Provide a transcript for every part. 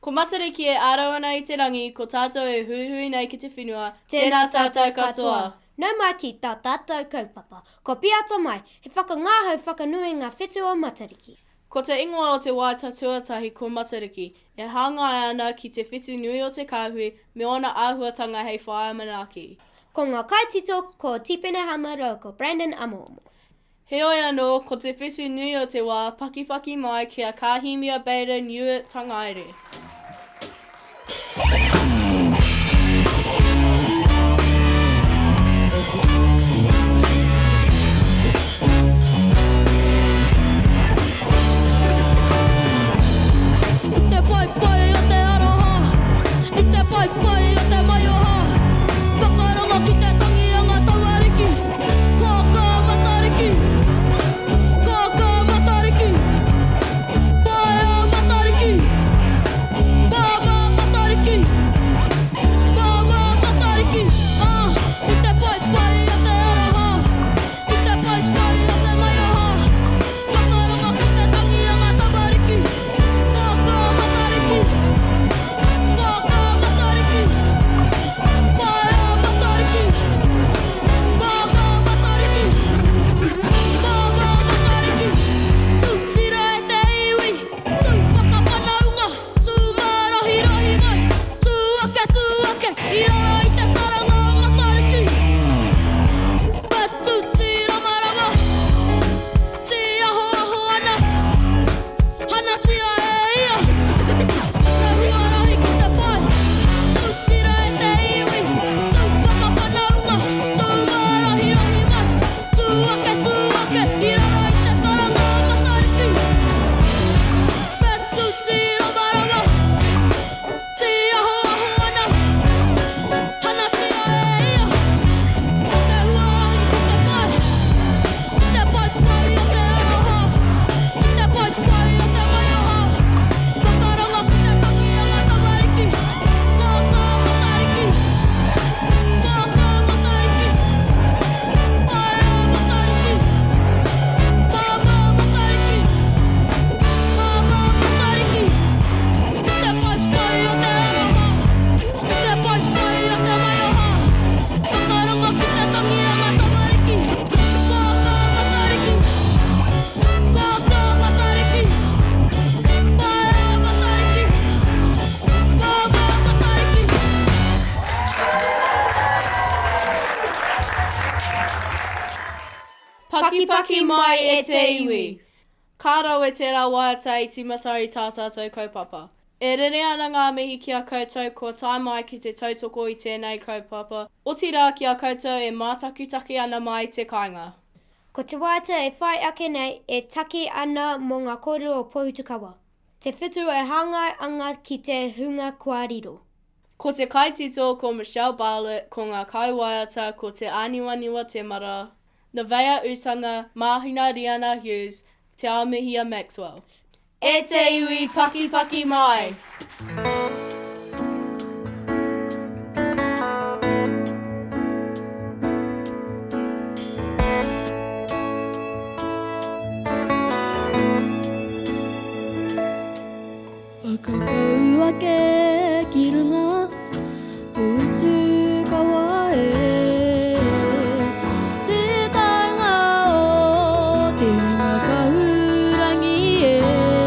Ko Matariki e ārau ana i te rangi, ko tātou e huihui nei ki te whenua, tēnā tātou katoa! Nau mai ki tā tātou kaupapa, ko Piata Mai, he whakangahau whakanui ngā whetū o Matariki. Ko te ingoa o te waiata tuatahi ko Matariki, e hāngai ana ki te whetū nui o te kāhui me ōna āhuatanga hei whaea manaaki. Ko ngā kaitito ko Tipene Hama rāua ko Brandon Amoamo. Heoi anō, ko te whetū nui o te wā, pakipaki mai ki a Kāhimia Baden Ewart Tangaere. I te paepae o te aroha, i te paepae o te maioha, Whakarongo ki te tangi a ngā tamariki, Kākā Matariki, Kākā Matariki, Whaea Matariki, Māmā Matariki, Māmā Matariki, ah, I te paepae o te aroha, I te paepae o te maioha, Whakarongo ki te tangi a ngā tamariki, Kākā Matariki, Kākā Matariki, Whaea Matariki, Māmā Matariki, Māmā Matariki, Tū tira e te iwi, tū whakawhanaunga, tū mārohirohi mai, tū ake, tū ake, i raro i te karanga o Matariki. Whetū tīramarama, tīahoaho ana, Hanatia e ia te huarahi ki te pae, tū tira e te iwi, tū whakawhanaunga, tū mārahirahi mai, tū ake, tū ake, i raro i te karanga o Matariki. Whetū tīramarama, tīahoaho ana, hanatia e ia te huarahi ki te pae. I te paepae o te aroha, i te paepae o te maioha, Whakarongo ki te tangi a ngā tamariki, Kākā Matariki, Kākā Matariki, Whaea Matariki, Māmā Matariki, Māmā Matariki, I te paepae o te aroha, i te paepae o te maioha, Whakarongo ki te tangi a ngā tamariki, Kākā Matariki, Kākā Matariki, Whaea Matariki, Māmā Matariki. Pakipaki mai e te iwi! Ka rawe tērā waiata i tīmata i tā tātou kaupapa. E rere ana ngā mihi ki a koutou kua tae mai ki te tautoko i tēnei kaupapa, otirā ki a koutou e mātakitaki ana mai i te kāinga. Ko te waiata e whai ake nei e taki ana mō ngā kōrero o Pohutukawa, te whetū e hāngai ana ki te hunga kua riro. Ko te kaitito ko Michelle Barlett, ko ngā kaiwaiata ko Te Āniwaniwa Temara, Nevaeh Utanga, Māhina Riana Hughes, Te Aomihia Maxwell. E te iwi pakipaki mai! Whakapau ake ki runga Pohutukawa e Te taenga o te hunga kahurangi e Aue.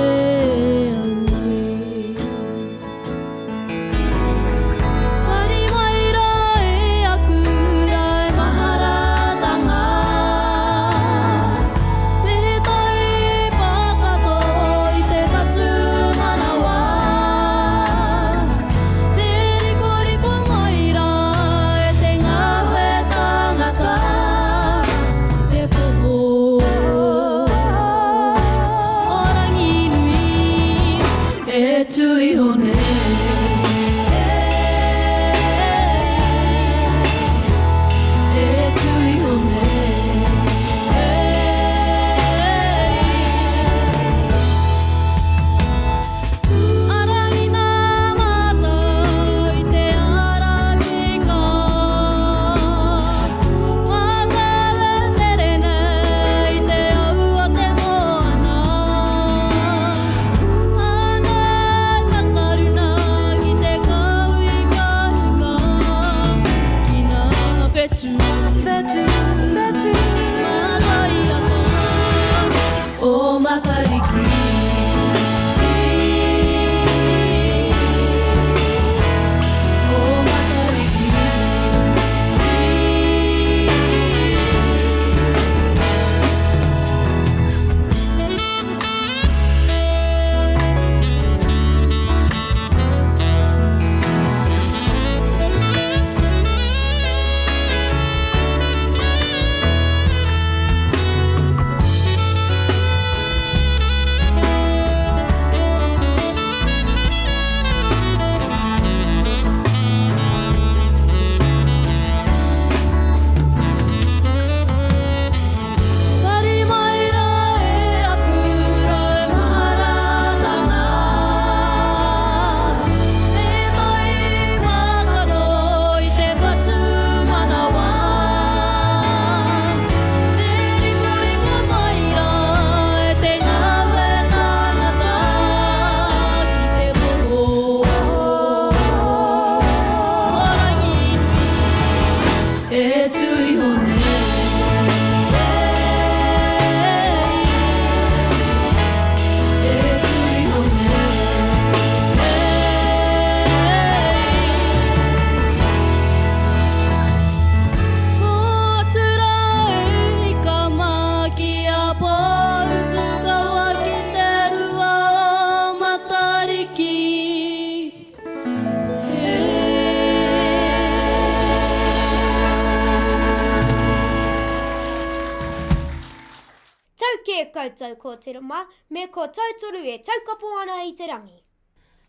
koutou ko te rama me ko tautoru e taukapo ana i te rangi.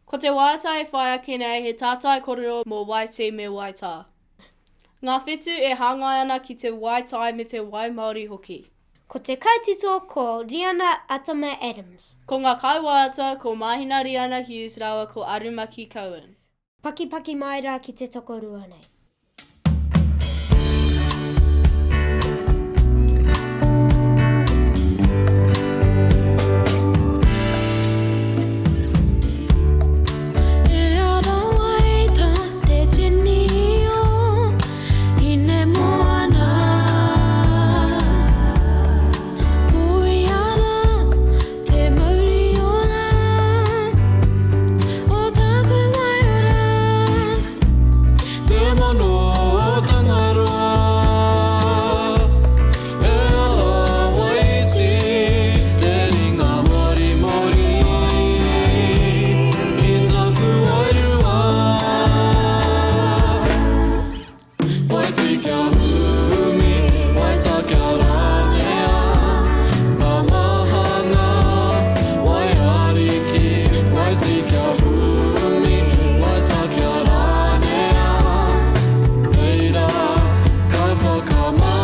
Ko te waiata e whai ake nei he tātai kōrero mō Waitī me Waitā. Ngā whetū e hāngai ana ki te wai tai me te wai māori hoki. Ko te kaitito ko Riana Atama Adams. Ko ngā kaiwaiata ko Mahina Riana Hughes rāua ko Arumaki Cohen. Pakipaki mai rā ki te tokorua nei. E ara waita te tini o Hinemoana Koia rā te mauri ora O tāku waiora. Te mano o Tangaroa, e ara waiti te ringa morimori i taku wairua. Waiti kia humi, waita kia ranea, ngā mahanga, wai ariki. Waiti kia humi, waita kia ranea, reira ka whakamanawa.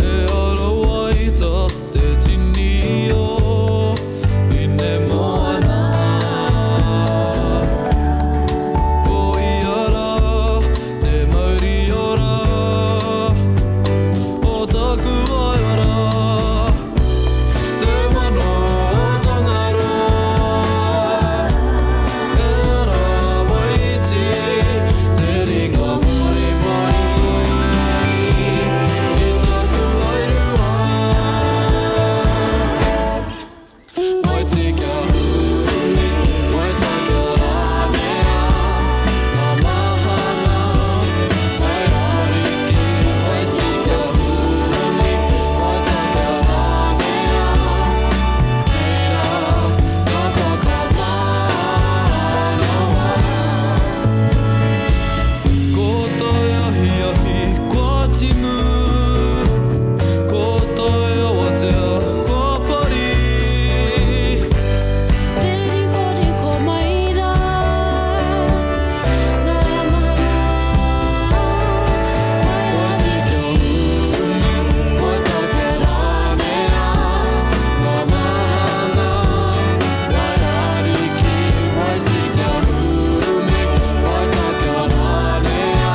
E ara waita te tini o Hinemoana. Ko ia rā te mauri ora o taku waiora. Te mano o Tangaroa, e ara waiti te ringa morimori i taku wairua. Waiti kia humi, waita kia ranea, ngā mahanga, hei ariki. Waiti kia humi, waita kia ranea, reira ka whakamanawa. Ko tai ahiahi kua timu, ko tai awatea kua pari. Perikoriko mai rā ngā mahanga wai Waiti kia humi, waita kia ranea, ngā mahanga, wai ariki. Waiti kia humi, waita kia ranea,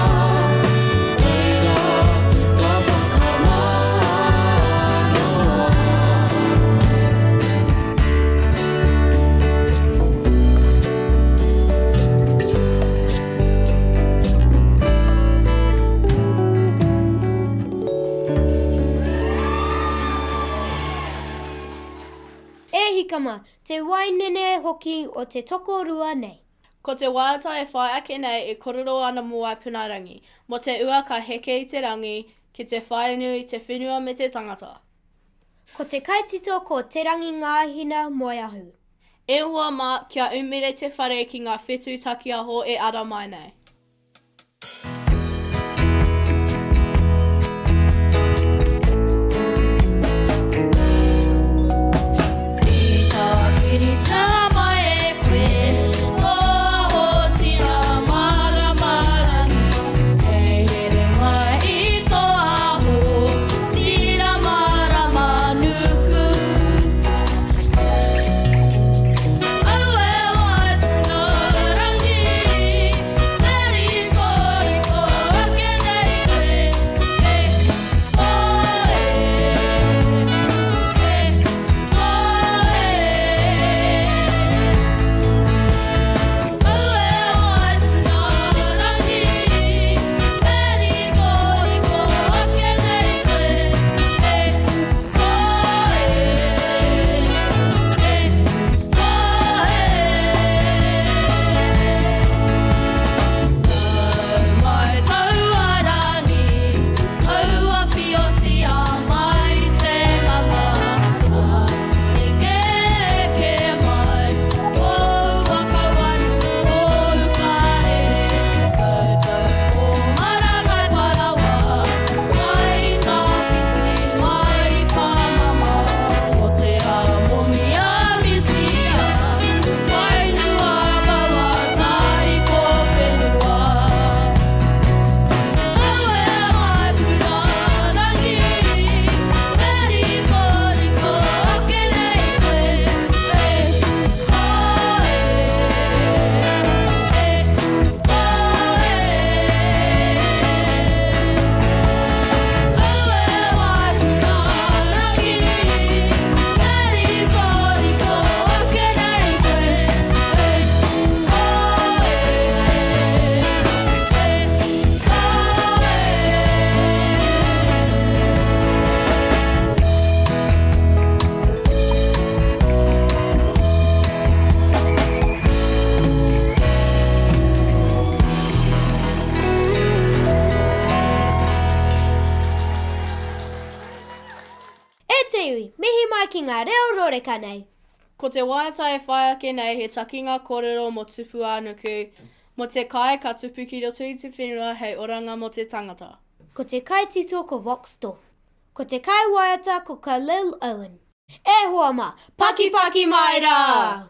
reira ka whakamanawa. E hika mā, te wainene hoki o te tokorua nei. Ko te waiata e whai ake nei e korero ana mō Waipunarangi, mō te ua ka heke i te rangi, ki te whainu i te whenua me te tangata. Ko te kaitito ko Te Rangi Ngāhina Moeahu. E hoa mā, kia umere te whare ki ngā whetū takiaho e ara mai nei. I tākiritia mai e koe tō aho tina maramarangi, hei here mai i tō aho tira marama nuku. Aue Waipunarangi, te takinga reo roreka nei. Ko te waiata e whai ake nei he takinga kōrero mō Tupuānuku, mō te kai ka tupu ki roto i te whenua hei oranga mō te tangata. Ko te kaitito ko Vox Dawn. Ko te kaiwaiata ko Khalil Owen. E hoa mā, Pakipaki mai rā!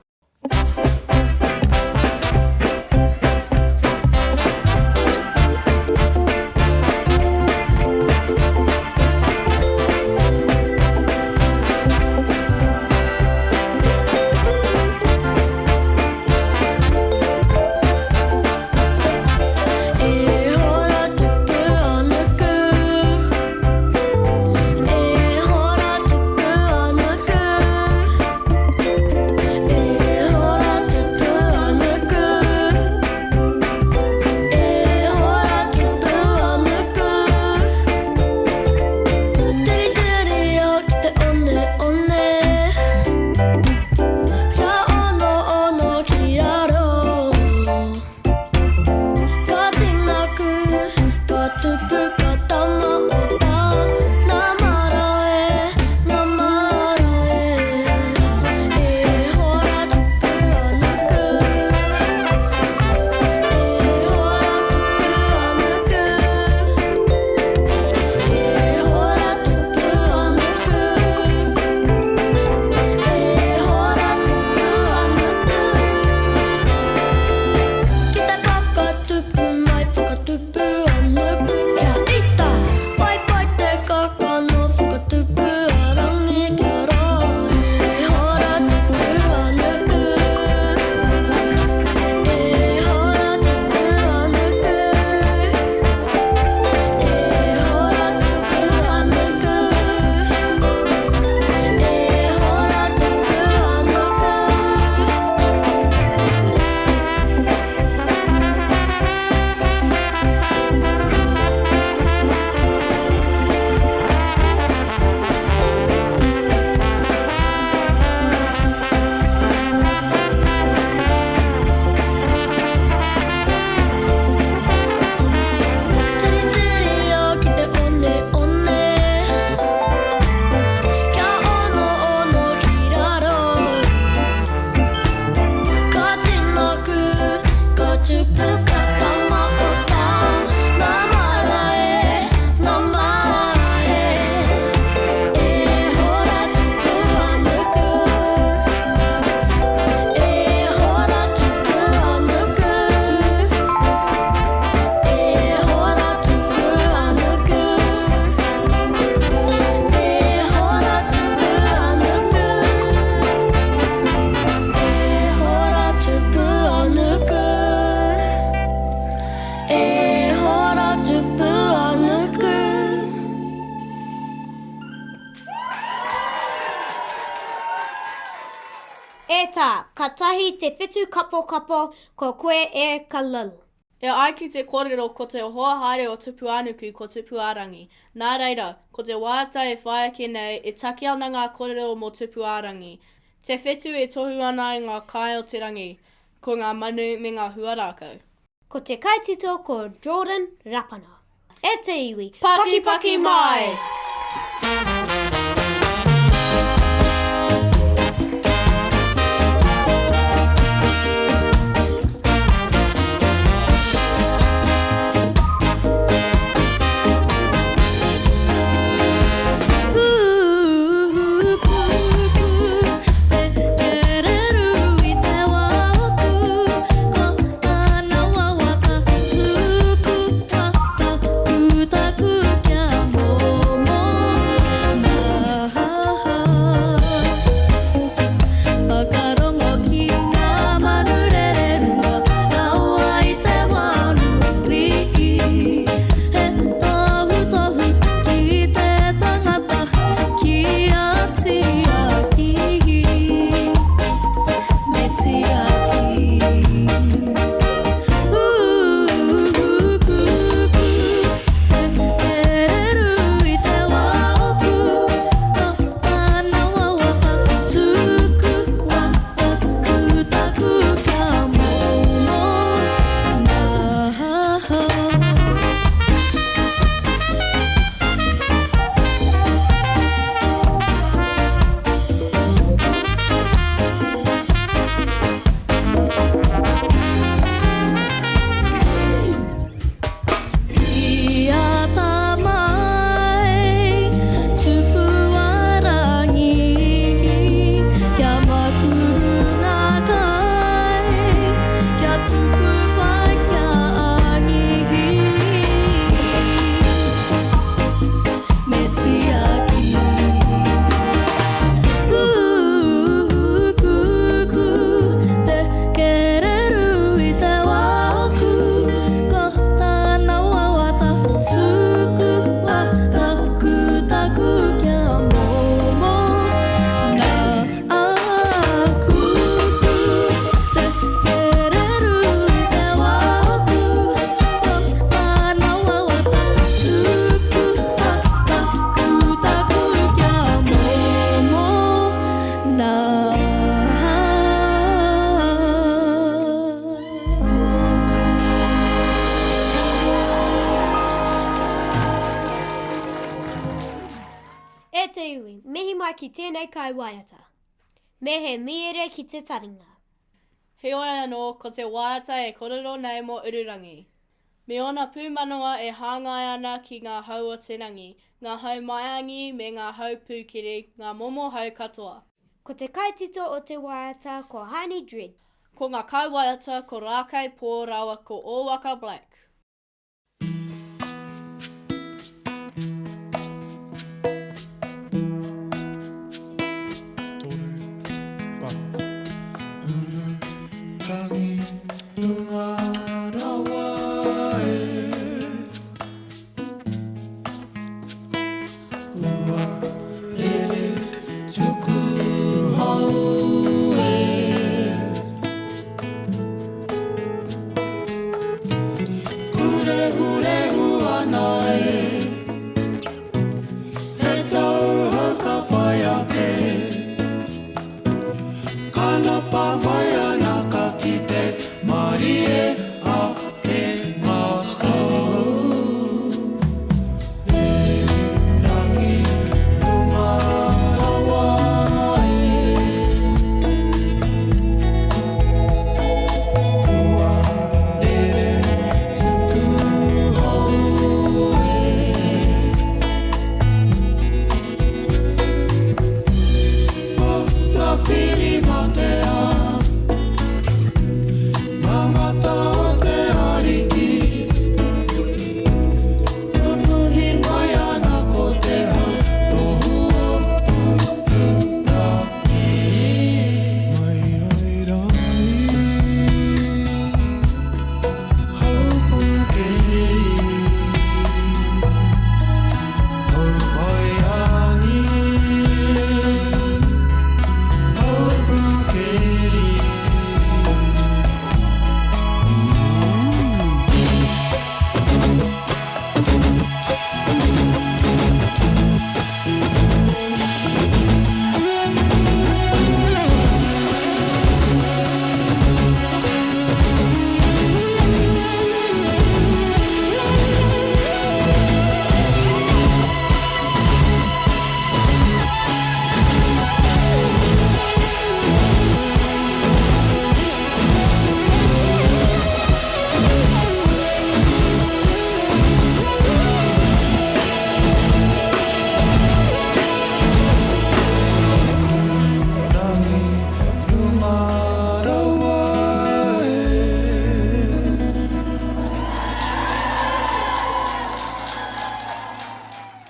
E hora tupu a nuku E hora tupu a nuku E hora tupu a nuku E hora tupu a nuku Tiritiri o ki te one one Kia ono ono ki raro Ka tinaku, ka tupu, ka tama o tāna marae, na marae. E hora tupu a nuku, e hora tupu a nuku, e hora tupu a nuku, e hora tupu a nuku. Ki te whakatupu mai, whakatupu a nuku kia ita. Pai pai te kakano, whakatupu a rangi kia rae. E hora tupu a nuku, e hora tupu a nuku, e hora tupu a nuku, e hora tupu a nuku. Tiritiri o ki te one one Kia ono ono ki raro Ka tinaku, ka tupu, ka tama o tāna marae, na marae. E hora tupu a nuku, e hora tupu a nuku, e hora tupu a nuku, e hora tupu a nuku, e hora tupu a nuku, e hora tupu a nuku. E tā, katahi te whetu kapokapo ko koe e Khalil. E ai ki te kōrero ko te hoa haere o Tupuānuku ko Tupuārangi. Nā reira, ko te waiata e whai ake nei e taki ana ngā kōrero mō Tupuārangi, te whetū e tohu ana i ngā kai o te rangi, ko ngā manu me ngā hua rākau. Ko te kaitito ko Jordan Rapana. E te iwi, Pakipaki mai! Ko tāna wawata, tuku wata, ku taku kia mōmona. mai ki tēnei kaiwaiata. Me he mīere ki te taringa. Heoi anō, ko te waiata e kōrero nei mō Ururangi. Me ōna pūmanawa e hāngai ana ki ngā hau o te rangi, ngā hau maiangi me ngā hau pūkeri, ngā momo hau katoa. Ko te kaitito o te waiata ko Haini Dread. Ko ngā kaiwaiata ko Rākei Pō rāua ko Ōwaka Black.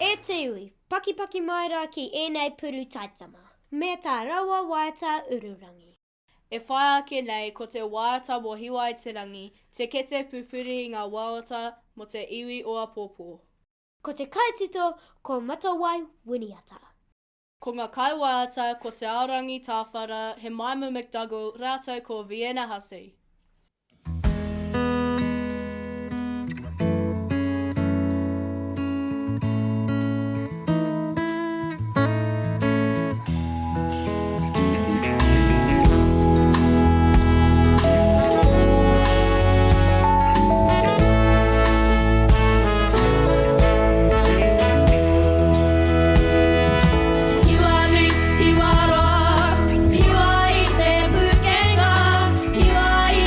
E te iwi, pakipaki mai rā ki ēnei puru taitama, me tā raua waiata ururangi. E whai ake nei ko te waiata mō Hiwa-i-te-rangi, te kete pupuri i ngā wawata mō te iwi o apōpō. Ko te kaitito ko Matawai Winiata. Ko ngā kaiwaiata ko Te Aorangi Tāwhara, Hemaima McDougall rātou ko Vienna Hussey. Hiwa nui, hiwa roa, hiwa i te pukenga, hiwa i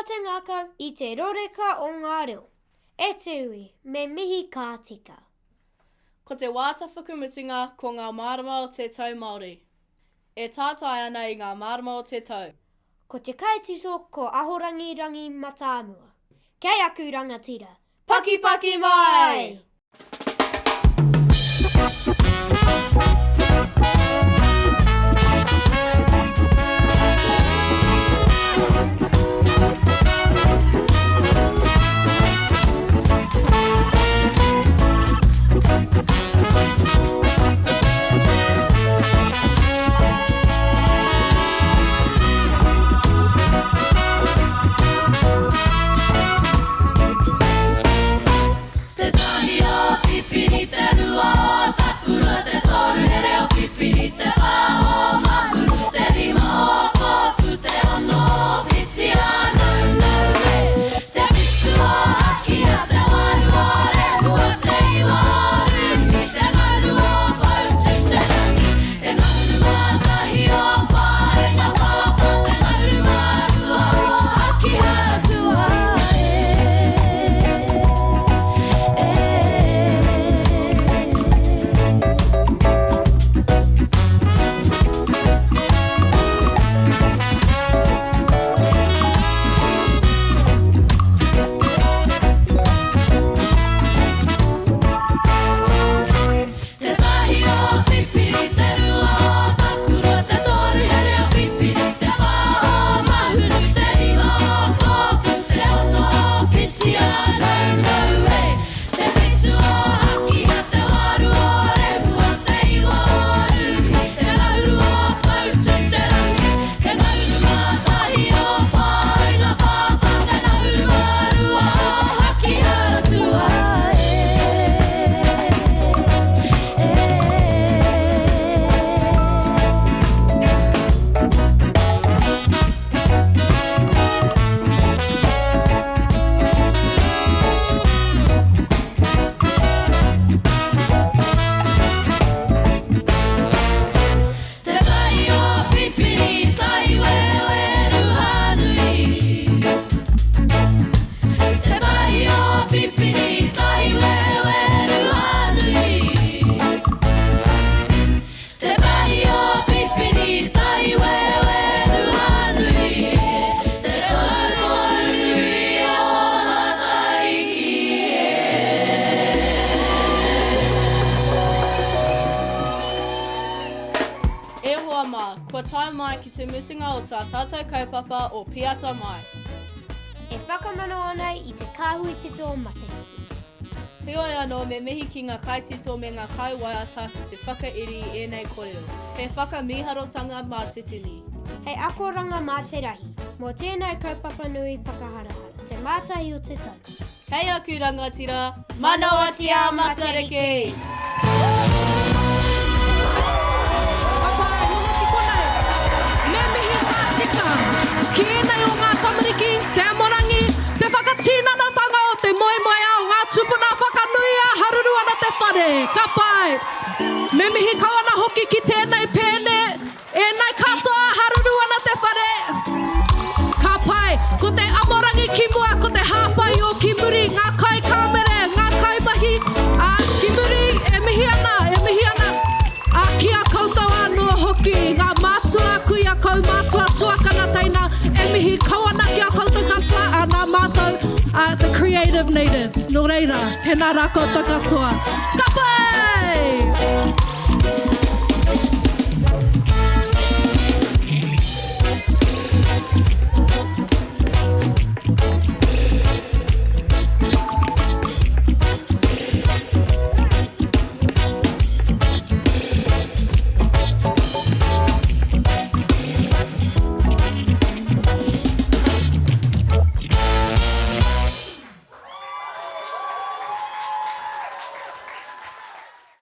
te ngākau i te roreka o ngā reo. E te iwi, me mihi ka tika. Ko te wāta whakamutunga ko ngā marama o te tau Māori. E tātai ana i ngā marama o te tau. Ko te kaitito ko Ahorangi Rangi Mataamua. Kei aku rangatira, Pakipaki mai! Te tahi o Pipiri, te rua o Takura, te toru here o Pipiri, te whā o Mahuru, te rima o Kōpū, te ono o Whitiānaunau e, te whitu o Hakiha, te waru o Rehua, te iwa o Rūhi, te ngaru o Poutū-te-rangi, te ngahuru mā tahi o Paenga-whāwhā, te ngahuru mā rua o Hakiha-tua e. Te tahi o Pipiri, te rua o Takura, te toru here o Pipiri, te whā o Mahuru, te rima o Kōpū, te ono o Whitiānaunau e, te whitu o Hakiha, te waru o Rehua, te iwa o Rūhi, te ngahuru o Poutū-te-rangi, te ngahuru mā tahi o Whāinga-whāwhā, te ngahuru mā rua o Hakiha-tua e. Te tai o Pipiri, tai wereweruhanui. Te tai o Pipiri, tai wereweruhanui. Te tai o Pipiri, tai wereweruhanui. Te tauoruri o Matariki E hoa mā, kua tae mai ki te mutunga o tā tātou kaupapa o Piata Mai. E whakamana ana i te kāhui whetū o Matariki. Heoi anō me mihi ki ngā kaitito me ngā kaiwaiata ki te whakairi i ēnei korero. He whakamīharotanga mā te tini. Hei akoranga mā te rahi, mō tēnei kaupapa nui whakaharahara, te mātahi o te tau. Kei aku rangatira, manawatia Matariki! Ka pai, noho ki konei. Me mihi ka tika ki ēnei o ngā tamariki, te amorangi, te whakatinanatanga o te moemoeā o ngā tūpuna whakanuia haruru ana te whare. Ka pai. Me mihi kau ana hoki ki tēnei pēne, ēnei katoa haruru ana te whare. Ka pai. Ko te amorangi ki mua, ko te hāpai o ki muri, ngā kaikāmere, ngā kaimahi, ā, ki muri, e mihi ana, e mihi ana, ā, ki a koutou anō hoki, ngā mātua, kuia, kaumātua, tuakana, teina, e mihi kau ana ki a koutou katoa, ā, nā mātou, ā, the creative natives. Nō reira, tēnā rā koutou katoa. Ka pai!